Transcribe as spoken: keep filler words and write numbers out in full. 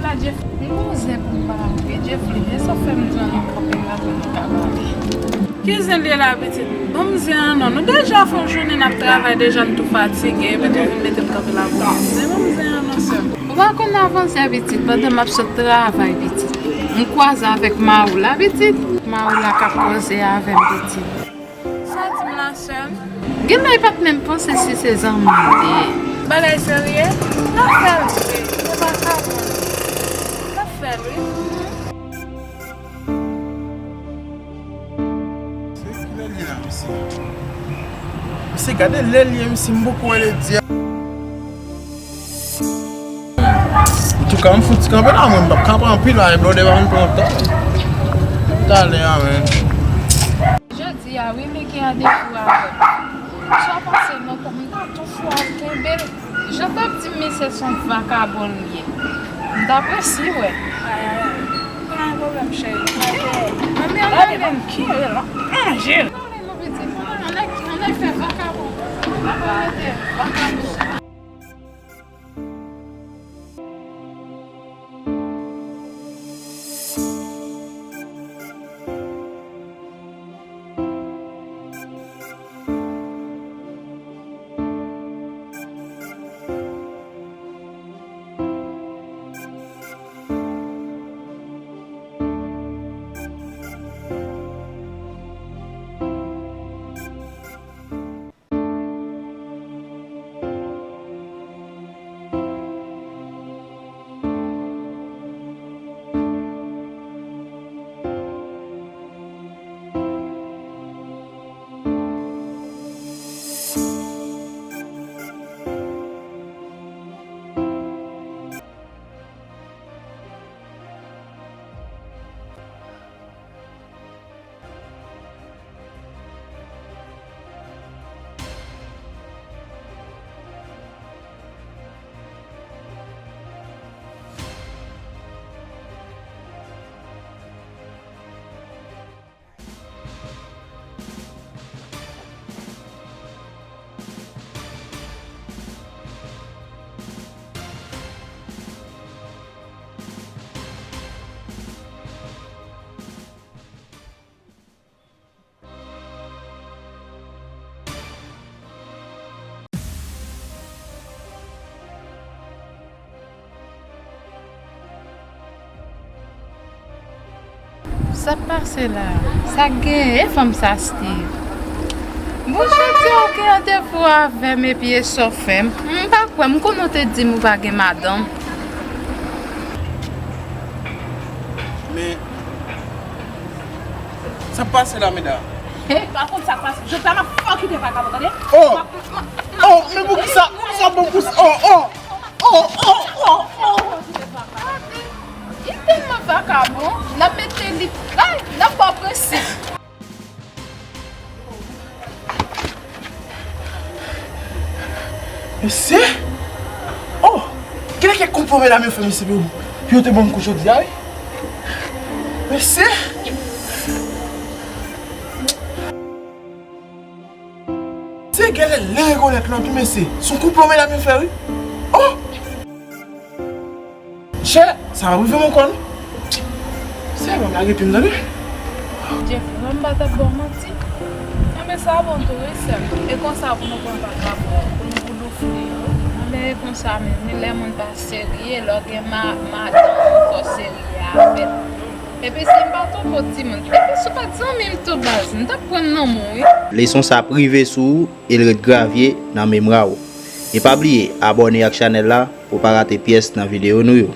La, Jeff, m gon zen pou m pale avè w, wi, Jeffrey, men sa fè m di w ann kanpe la pou nou ka pale. Ki zen li ye la, pitit? Ban m zen an non. Nou deja fè yon jounen n ap travay, deja n tou fatige, epi tou vin mete m kanpe la pou m zen. Ban m zen an non, sè m. Ou pa konn avanse, pitit, pandan m ap sot travay, pitit. M kwaze avèk Maoula, pitit. Maoula k ap koze avè m, pitit. Sa di m la, sè m? Genlè li pa t menm panse si se zanmi m li ye. Bagay serye? N ap fè l vre. Se vakabon. N ap fè l, wi. Se kilè l ye la, mesye? Mesye, gade lè l ye, mesye, m poko wè lè di a. Antouka, m fouti kanpe la, mwen, m p ap ka pran anpil, bagay blòdè pa vin pran tan. Talè a, men. Jodi a, wi, men gen randevou avè m. Sa pase non, kòm m ta tou fou al kenbe l. Jan t ap di m, misye se yon vakabon li ye. M ta presi wè. Ay, ay, ay. Pa gen pwoblèm, cheri. Manmi, ann ale. Gade, ban m kenbe l, non. Manje l. Ann ale, non, pitit. Ann al, ann al fè vakabon. Ann al mete vakabon. Sa k pase la? Sa k genyen, fanm sa, Steve? Bon, jodi a ou gen randevou avè m epi e sa w fè m? M pa kwè, m konnen w te di m ou pa gen madanm. Men, sa k pase la, medam? He, pa konn sa k pase. Jodi a m ap fè w kite vakabon, tande? Oh! M ap, m ap, m ap... Oh, men poukisa? Poukisa bon pou sa? Oh, oh! Oh, oh, oh, oh! Li tèlman vakabon, n ap mete li kay, n ap ba w prensip. Mesye! Oh! Kilè kèk konpwo medam yo fè mesye pou, pou yo te ban m kou jodi a, wi? Mesye! Se genlè len rekonèt lan tou, mesye. Se yon konplo medam yo fè, wi. Oh! Chè, sa ap rive m ankò, non? Sè, ban m lage pye m, tande? Jeffrey, ban m pa t ap ba w manti. Anben, sa bon tou, wi, sè m. E konsa pou nou pran vakabon, pou nou goudoufle yo. Anben, e konsa menm, wi, lè moun pa serye, lè w gen ma-, madanm, fò w serye avè l. Epi si m pa t yon bon timoun, epi si w pa t zanmi m tou baz, m t ap pran nan men w, wi. Leson sa ap rive sou ou e l ret gravye nan memwa w. E pa bliye abòne ak chanèl la pou w pa rate pyès nan videyo nou yo.